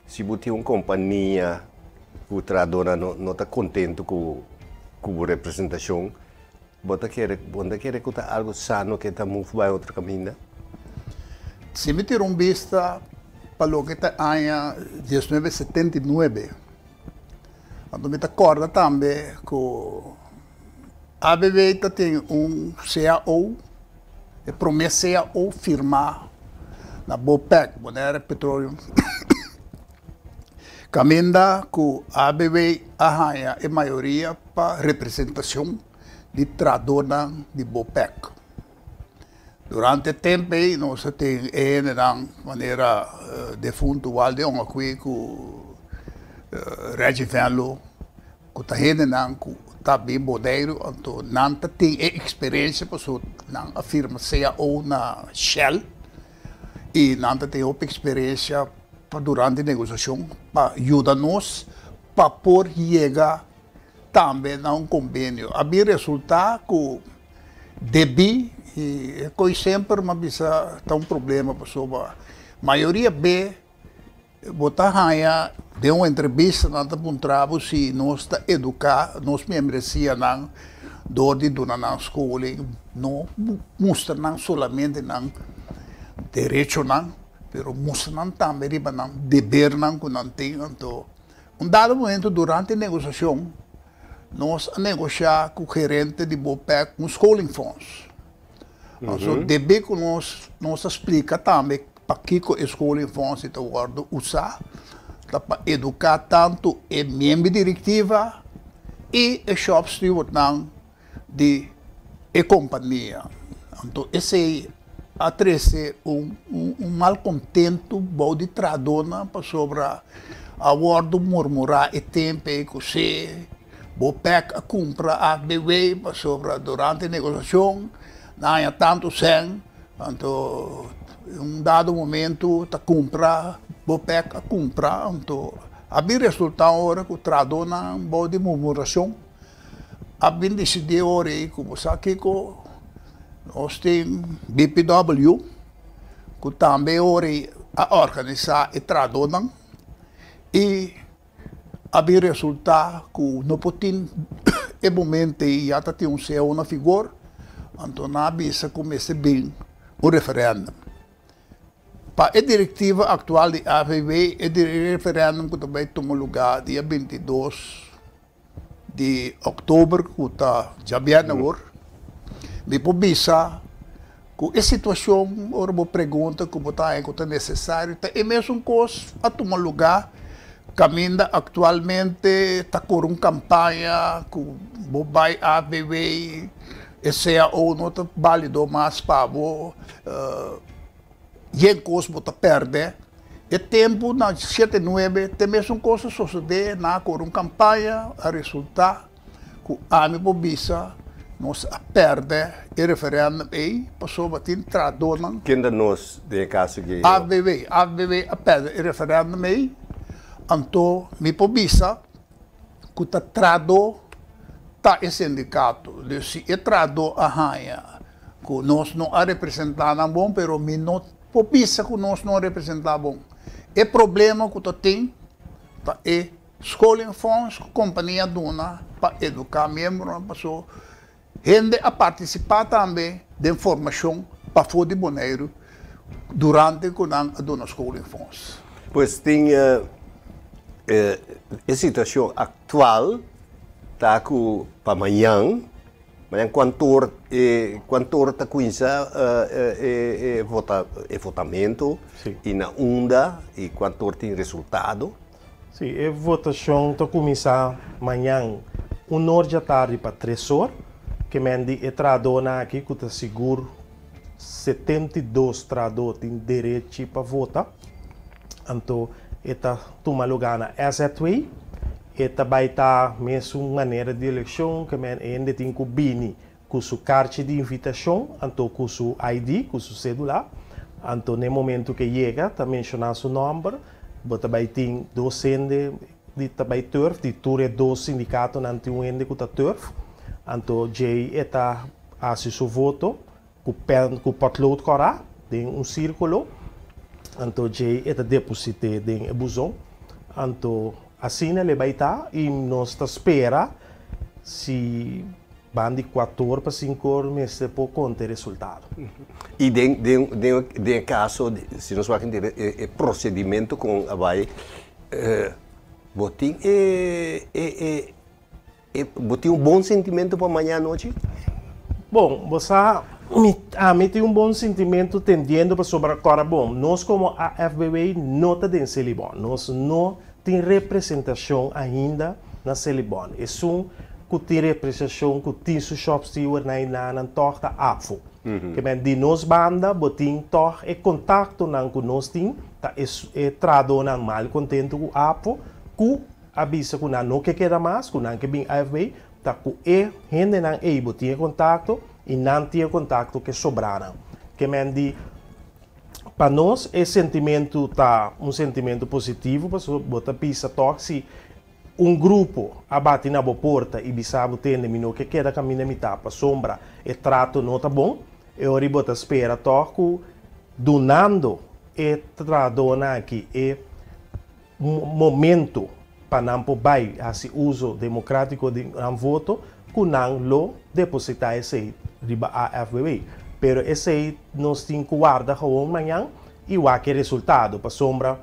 Speaker 2: si bo tin un compania cu trahadornan no no ta contento cu cu bo representacion, Bo ta kere, bo ta kere ku ta algu sano ke ta move bai otro kaminda?
Speaker 3: Si mi tira un bista pa loke ta aña 1979, anto mi ta kòrda tambe ku ABV ta tin un cao, e promé cao firmá na BOPEC, Bonaire Petroleum. Kaminda ku ABW a haña e mayoria pa representashon di trahadornan di BOPEC. Durante e tempu ei nos a tin e hendenan manera defuntu Walde Ongakwí ku Reggie Venlo ku ta hendenan ku ta bin Boneiru anto nan ta tin e eksperensia pasobra nan a firma cao na Shell. I nan ta tin hopi eksperensia pa durante negosiashon pa yuda nos pa por yega tambe na un kombenio. A bin resultá ku debí i e kos semper mi a bisa ta un problema pasobra mayoria be bo ta haña den un entrevista nan ta puntra bo si nos ta eduká nos membresianan dor di duna nan scholing, no mustra nan solamente nan derechonan pero mustra nan tambe riba nan debernan ku nan tin. Anto un dado momento durante negosiashon nos a negoshá ku gerente di Bopec un scholingfonds. Anto debí ku nos nos a splika tambe pakiko e scholingfonds ta wòrdu usá, ta pa eduká tantu e miembro direktiva i e shopstewardnan di e kompania. Anto esei a trese un un malkontentu bou di trahadónan pasobra a wòrdu murmurá e tempu ei ku si Bopec a kumpra ABW pasobra durante negosiashon nan haña tantu sèn, anto un dado momentu ta kumpra Bopec a kumpra, anto a bin resultá ora ku trahadónan bou di murmurashon a bin disidí ora ei ku bo sa kiko nos tin BPW ku tambe ora ei a organisá e trahadónan i a bin resultá ku no por tin e momento ei ya ta tin un cao na vigor anto nan a bisa ku mester bin un referèndum. Pa e direktiva aktual di AVW e referèndum ku ta bai tuma lugá dia 22 di òktober ku ta djabièrnè awor, mi por bisa ku e situashon ora bo pregunta ku bo ta haña ku ta nesesario ta e mesun kos a tuma lugá kaminda aktualmente ta kore un kampaña ku bo bai ABW e cao no ta bálido mas pa bo. Yen kos bo ta pèrdè. E tempu na shete nuebe te mesun kos a sosodé na kore un kampaña a resultá ku ami por bisa nos a pèrdè e referèndum ei pasobra tin trahadónan.
Speaker 2: Ken ta nos den e kaso aki?
Speaker 3: ABW. ABW a pèrdè e referèndum ei anto mi por bisa ku ta trahadó ta e sindikato. Dus si e trahadó a haña Ku nos no a representá nan bon, pero mi no por bisa ku nos no a representá bon. E problema ku ta tin ta e scholingfonds ku kompania duna pa eduká miembronan paso hende a partisipá tambe den formashon pafó di Boneiru durante ku nan a duna scholingfonds.
Speaker 2: Pues tin e situashon aktual ta ku pa mañan Mañan kuantor e kuantor ta kuinsa e e vota e votamento i na unda i kuantor tin resultado?
Speaker 4: Sí, e votashon ta kuminsá mañan un or djatardi pa tres or. Ke men di e trahadónan aki ku ta sigur 72 trahadó tin derechi pa vota. Anto e ta tuma lugá na SZW. E ta bai ta mesun manera di elekshon ke men hende tin ku bini ku su karchi di invitashon anto ku su ID, ku su sedula. Anto n'e momentu ke yega ta menshoná su nòmber. Bo ta bai tin dos hende di ta bai turf, di tur e dos sindikatonan tin un hende ku ta turf. Anto djei e ta hasi su voto ku pen ku potlood kòrá den un sírkulo, anto djei e ta deposit'é den e buzon. Anto asina el e bai ta i nos ta spera si ban di kuator pa sinku or mester por konta e resultado.
Speaker 2: I den den den den e kaso si nos wak henter e e prosedimentu kon a bai bo tin e e e E bo tin un bon sentimentu pa maña anochi?
Speaker 4: Bon, bo sa, mi, ami tin un bon sintimentu tendiendo pasobra kòrda bon, nos komo AFBW no ta den Selibon. Nos no tin representashon ainda na Selibon. Esun ku tin represashon, ku tin su shop steward na enanan tòg ta APFO. Ke men di nos banda bo tin tòg e kontaktonan ku nos tin ta e e trahadónan mal kontentu ku APFO ku a bisa ku nan no ke keda mas, ku nan ke bin AFB, ta ku e hendenan ei bo tin e kontakto i nan tin e kontakto ke sobranan. Ke men di, Pa nos e sentimento ta un sentimento positivo, pasobra bo ta bisa tòg si un grupo a bati na bo porta i bisa bo tende mi no ke keda kaminda mi ta pasobra e trato no ta bon, e ora bo ta spera tòg ku dunando e trahadónan aki e momento pa nan por bai hasi uso demokrátiko di nan voto ku nan lo depositá esei riba AFBW. Pero esei nos tin ku warda gewoon mañan i wak e resultado, pasobra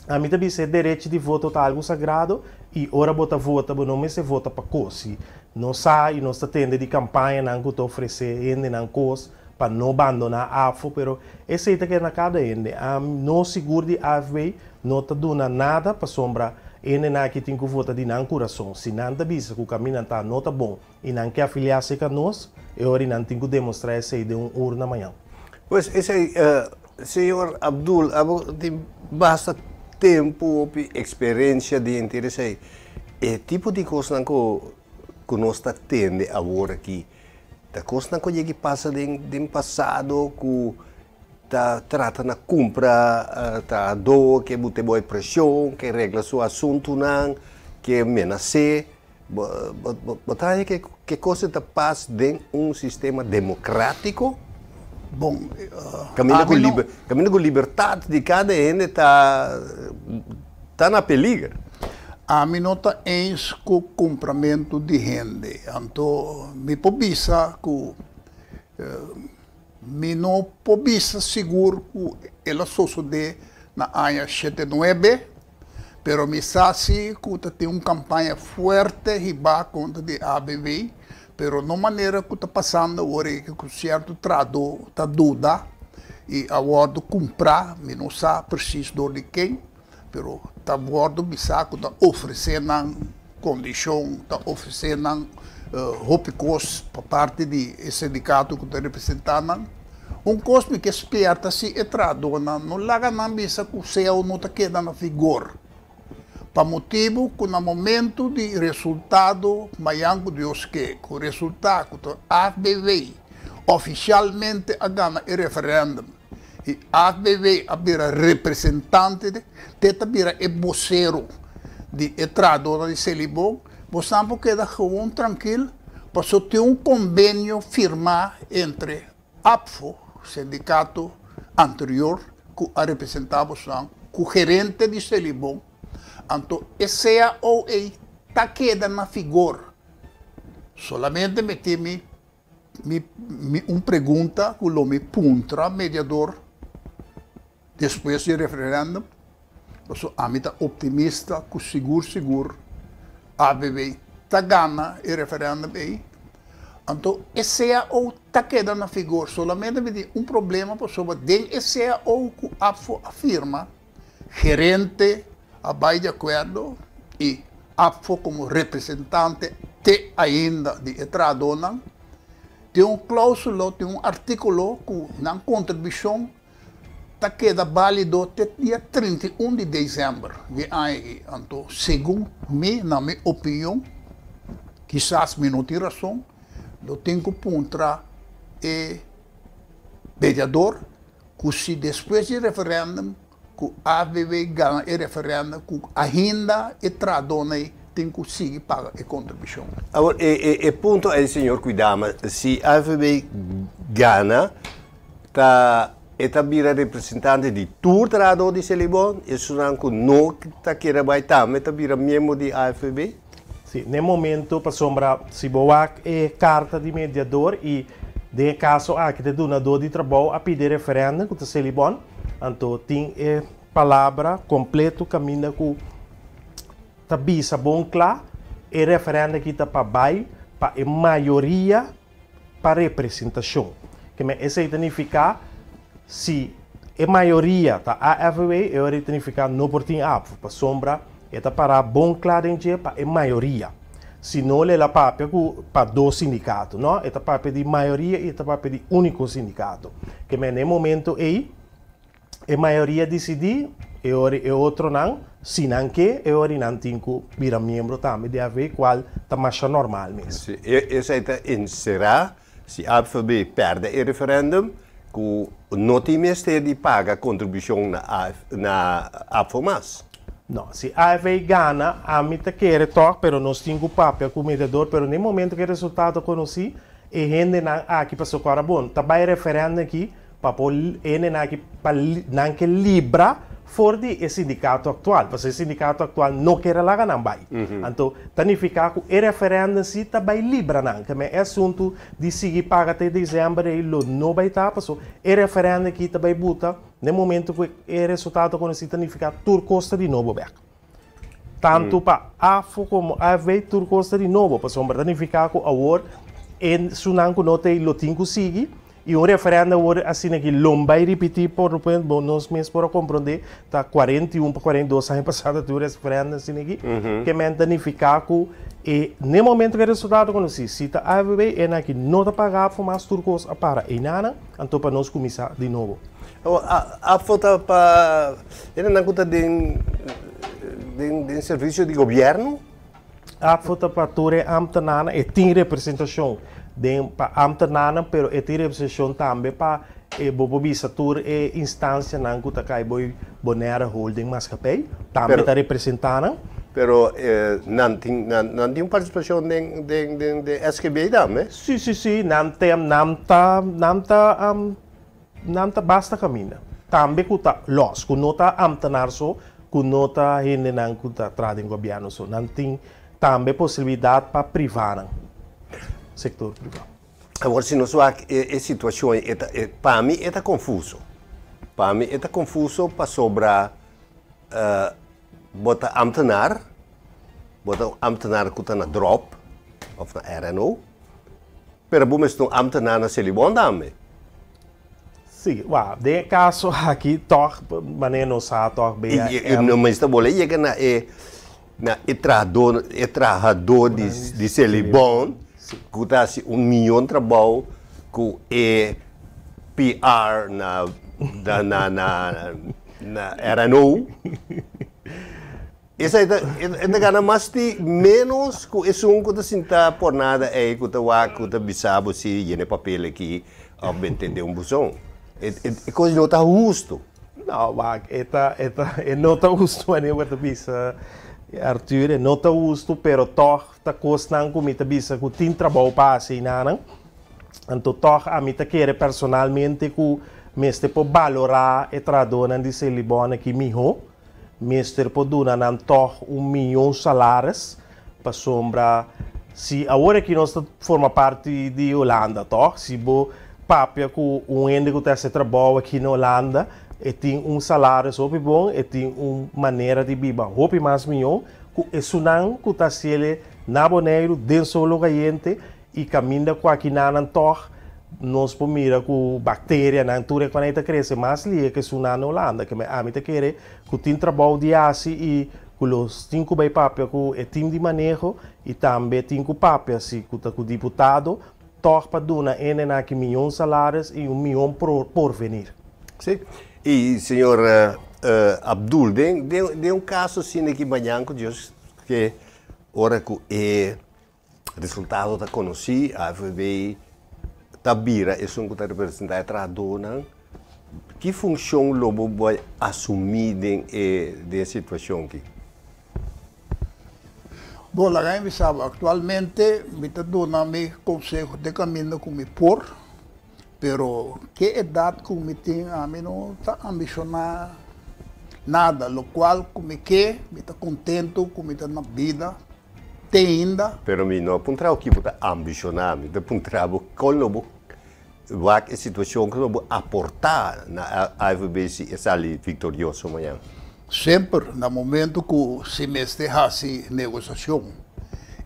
Speaker 4: ami ta bisa e derecho di voto ta algu sagrado i ora bo ta vota bo no mester vota pa kos. Si nos sa i nos ta tende di kampañanan ku ta ofresé hendenan kos pa no bandoná AFO, pero esei ta keda na kada hende. Ami no sigur di AFB no ta duna nada pasobra hendenan aki tin ku vota di nan kurason. Si nan ta bisa ku kaminda ta no ta bon i nan ke afiliá serka nos, e ora nan tin ku demostrá esei den un urna mañan.
Speaker 2: Pues esei, señor Abdul, abo tin basta tempu hopi eksperensia di henter esei. E tipo di kosnan ku ku nos ta tende awor aki ta kosnan ku a yega pasa den den pasado ku ta trata na kumpra trahadó, ke bute bo e preshon, ke regla su asuntunan, ke menas'é. Bo bo bo ta haña ke ke kos ta pas den un sistema demokrátiko?
Speaker 3: Bon,
Speaker 2: Kaminda ku liber kaminda ku libertat di kada hende ta ta na peliger.
Speaker 3: Ami no ta eens ku kumpramentu di hende. Anto mi por bisa ku Mi no por bisa sigur ku el a sosodé na aña shete nuebe, pero mi sa si ku ta tin un kampaña fuerte hibá kontra di ABV, pero no manera ku ta pasando awor ei ku sierto trahadó ta duda i a wòrdu kumprá, mi no sa presis dor di ken, pero ta wòrdu bisá ku ta ofresé nan kondishon, ta ofresé nan hopi kos pa parti di e sindikato ku ta representá nan. Un kos mi ke spièrta si e trahadónan no laga nan bisa ku cao no ta keda na vigor, pa motibu ku na momentu di resultado mayan ku Dios ke ku resultá ku ta AFBW ofishalmente a gana e referèndum, I AFBW a bira representante, te ta bira e bosero di e trahadónan di Selibon. Bosnan por keda gewoon trankil, pasobra tin un kombenio firmá entre APFO, sindikato anterior ku a representá bosnan, ku gerente di Selibon. Anto e cao ei ta keda na figor. Solamente mi tin mi Mi mi un pregunta ku lo mi puntra mediador despues di referendum, pasobra ami ta optimista ku sigur sigur ABB ta gana e referendum ei. Anto e cao ta keda na figor, solamente mi tin un problema pasobra den e cao ku APFO a firma, gerente a bai di akuerdo i APFO komo representante te ainda di e trahadónan, tin un klóusulo, tin un artíkulo ku nan kontribushon ta keda bálido te dia 31 di desèmber di aña aki. Anto, segun mi, na mi opinion, kisas mi no tin rason, lo tin ku puntra e mediador ku si despues di referendum ku ABW gana e referendum ku ainda e trahadónan ei tin ku sigui paga e kontribushon.
Speaker 2: Awor e e punto ei señor Kwidama si AVB gana ta e ta bira representante di tur trahadó di Selibon esunnan ku no ta kere bai tambe ta bira miembro di AFB?
Speaker 4: Si, n'e momento pasobra si bo wak e karta di mediador i den e kaso aki ta dunadó di trabou a pidi e referèndum ku ta Selibon, anto tin e palabra kompleto kaminda ku ta bisa bon kla e referèndum aki ta pa bai pa e mayoria pa representashon. Ke men esei ta nifiká si e mayoria ta AFW e ora ei ta nifiká no por tin APFO pasobra e ta pará bon kla den dje pa e mayoria. Si no el a papia ku pa dos sindikato no e ta papia di mayoria i e ta papia di úniko sindikato. Ke men na e momento ei E mayoria disidí, e ora e otronan, si nan ke, e ora nan tin ku bira miembro tambe di AFB, kual ta masha normal mes.
Speaker 2: Si, esei ta enserá, si AFB pèrdè e referèndum, ku no tin mester di paga kontribushon na na ABVO mas.
Speaker 4: No, si AFV gana, ami ta kere tòg, pero nos tin ku papia ku mediador, pero na e momento ku e resultado konosí, e hendenan aki pasobra ku ora bon ta bai referèndum aki pa por e hendenan aki pa nan ke libra for di e sindikato aktual, pasobra e sindikato aktual no ker a laga nan bai. Anto ta nifiká ku e referèndum si ta bai libra nan. Keme e asuntu di sigui paga te desèmber ei lo no bai ta, pasobra e referèndum aki ta bai buta na e momento ku e resultado konosí ta nifiká tur kos ta di nobo bèk. Tantu pa AFO komo AFB tur kos ta di nobo, pasobra ta nifiká ku awor e sunan ku no ta ei lo tin ku sigui i un referèndum awor asina ki lo bai ripití por bo nos mes por a komprondé ta 41 pa 42 aña pasá ta tin un referèndum asina aki ke men ta nifiká ku e n'e momento ku e resultado konosí si ta AFB e nan aki no ta paga AFO mas tur kos a para einanan anto pa nos kuminsá di nobo.
Speaker 2: Awor AFO ta pa hendenan ku ta den den servisio di gobièrnu?
Speaker 4: AFO ta pa tur e ámtenarnan, e tin representashon den pa ámtenarnan, pero e tin representashon tambe pa e bo por bisa tur e instansianan ku ta kai boi Bonaire Holding Maatschappij, tambe ta representá nan.
Speaker 2: Pero nan tin nan tin un partisipashon den den den SGB tambe?
Speaker 4: Sí, sí, sí, nan tem nan ta nan ta Nan ta basta kaminda. Tambe ku ta lòs, ku no ta ámtenar so, ku no ta hendenan ku ta traha den gobièrnu so. Nan tin tambe posibilidat pa privánan, sektor privá.
Speaker 2: Awor si nos wak e situashon ei, e ta, pa mi e ta konfuso. Pa mi e ta konfuso pasobra bo ta ámtenar, bo ta un ámtenar ku ta na dròp òf na RNO, Pero bo mester un ambtenaar na Selibon tambe.
Speaker 4: Sí, wou, den e kaso aki tòg manera nos sa tòg
Speaker 2: BAM. I no mester bole yega na e na e trahadó e trahadó di di Selibon ku ta hasi un miyon trabou ku e PR na na na na RNO. Esei ta, e ta gana mas di ménos ku esun ku ta sinta por nada ei, ku ta wak, ku ta bisa bo si yena e papel aki òf bente den un buzon. E, e, e kos no ta hustu.
Speaker 4: No, wak, e ta, e ta, e no ta hustu manera bo ta bisa, Arthur, e no ta hustu, pero tòg ta kosnan ku mi ta bisa ku tin trabou pa hasi einanan. Anto tòg ami ta kere personalmente ku mester por balorá e trahadónan di Selibon aki mihó. Mester por duna nan tòg un miyon salaris, pasobra si awor aki nos ta forma parti di Holanda tòg, si bo papia ku un hende ku ta hasi trabou aki na Holanda, e tin un salaris hopi bon, e tin un manera di biba hopi mas miyon ku esunnan ku ta hasiel na Boneiru den solo kayente I kaminda ku akinanan tòg nos por mira ku bakterianan tur e kuanei ta krese mas lihe ku esunnan na Hulanda. Keme ami ta kere ku tin trabou di hasi i ku los tin ku bai papia ku e tim di maneho i tambe tin ku papia si ku ta ku diputado tòg pa duna hendenan aki miyon salaris i un miyon porvenir.
Speaker 2: Sí. I señor Abdul, den den un kaso asina ki mañan ku Dios ke ora ku e Resultado ta konosí, AFB ta bira esun ku ta representá e trahadónan. Ki funshon lo bo bai asumí den e den e situashon aki?
Speaker 3: Bon, laga mi bisa bo, aktualmente mi ta duna mi konseho den kaminda ku mi por, pero ke edat ku mi tin ami no ta ambishoná nada, lokual ku mi ke, mi ta kontentu ku mi ta na bida. Te ainda.
Speaker 2: Pero mi no a puntra bo ki bo ta ambishoná, mi ta puntra bo kon lo bo wak e situashon, kon lo bo aportá na AFB si e sali viktorioso mañan.
Speaker 3: Semper na momento ku si mester hasi negosiashon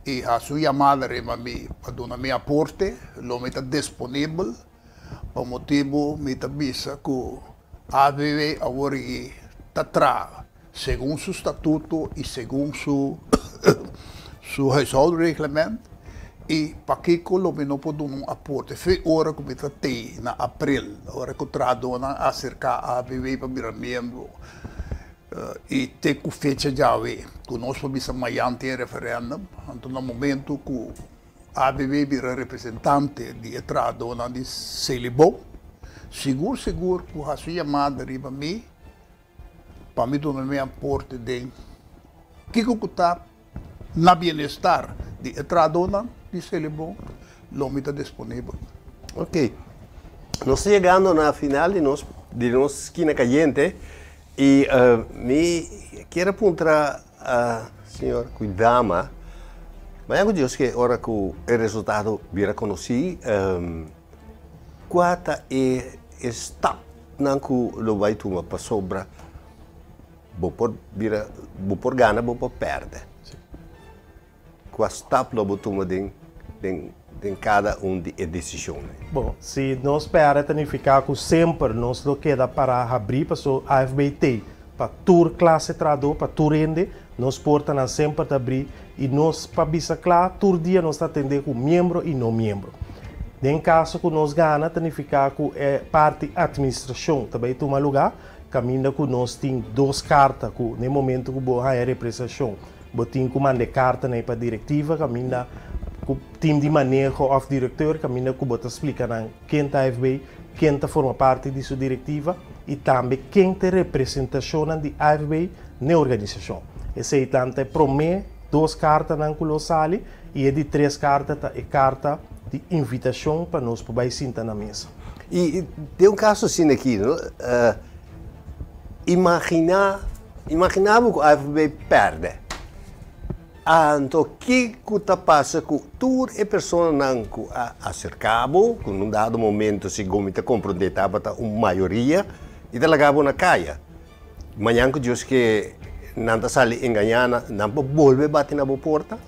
Speaker 3: i hasi un yamada riba mi pa duna mi aporte, lo mi ta disponibel pa motibu mi ta bisa ku AFB awor i ta traha Segun su statuto i segun su su huishoudreglement i pakiko lo mi no por duna un aporte fe ora ku mi ta tei na april ora ku trahadónan a aserká ABW pa bira miembro i te ku fecha djawe ku nos por bisa mayan tin e referèndum anto na momento ku ABW bira representante di e trahadónan di Selibon. Sigur sigur ku hasi yamada riba mi pa mi duna mi aporte den kiko ku ta na bienestar di e trahadónan di Selibon, lo mi ta disponibel.
Speaker 2: Ok. Nos ta yegando na final di nos di nos Skina Kayente i mi kier a puntra señor Kuidama, mañana ku Dios ke ora ku e resultado bira konosí, kua ta e stapnan ku lo bai tuma pasobra bo por bira bo por gana bo por pèrdè? Kua stap lo bo tuma den den den kada un di e desishonnan?
Speaker 4: Bon, si nos pèrdè ta nifiká ku semper nos lo keda pará habrí paso AFBT pa tur klase trahadó, pa tur hende, nos portanan semper ta habrí i nos pa bisa kla tur dia nos ta atendé ku miembro i no miembro. Den kaso ku nos gana ta nifiká ku e parti atministrashon ta bai tuma lugá kaminda ku nos tin dos karta ku na e momento ku bo haña represashon Bo tin ku manda e karta na e pa direktiva kaminda ku tim di maneho òf direkteur kaminda ku bo ta splika nan ken ta AFB, ken ta forma parti di su direktiva i tambe ken ta e representashonnan di AFB n'e organisashon. Esei tan ta e promé dos kartanan ku lo sali i e di tres karta ta e karta di invitashon pa nos por bai sinta na mesa.
Speaker 2: I den un kaso asina aki, no, imaginá Imaginá bo ku AFB pèrdè. Anto kiko ta pasa ku tur e personanan ku a aserká bo, ku na un dado momento segun mi ta komprondé tabata un mayoria, i ta laga bo na kaya? Mañan ku Dios ke nan ta sali engañá nan, nan por bolbe bati na bo porta?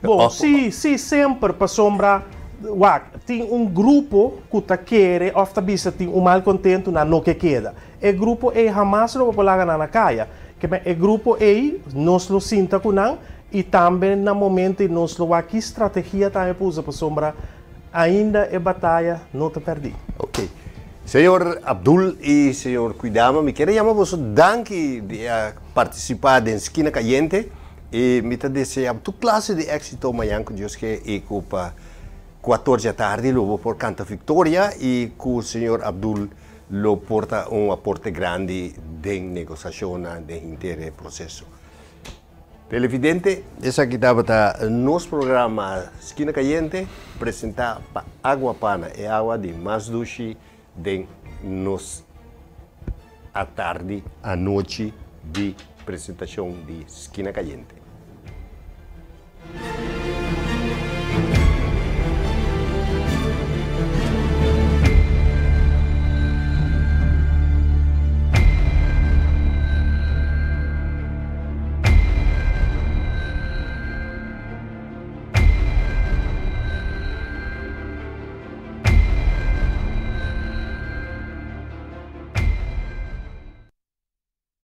Speaker 4: Bon, sí, sí, semper, pasobra, wak, tin un grupo ku ta kere òf ta bisa tin un malkontentu nan no ke keda. E grupo ei hamas lo bo por laga nan na kaya. Ke men e grupo ei nos lo sinta ku nan i tambe na momento ei nos lo wak ki strategia tambe pa usa pasobra ainda e bataya no ta pèrdí.
Speaker 2: Ok. Señor Abdul i señor Kuidama mi kier a yama boso danki di a partisipá den Skina Kayente i mi ta desea tur klase di éksito mañan ku Dios ke i ku pa kuator djatardi lo bo por kanta viktoria i ku señor Abdul lo por ta un aporte grandi den negosashonnan den henter e proseso. Televidente, esaki tabata nos programa Skina Kayente, presentá pa Agua Pana, e awa di mas dushi den nos atardi, anochi di presentashon di Skina Kayente.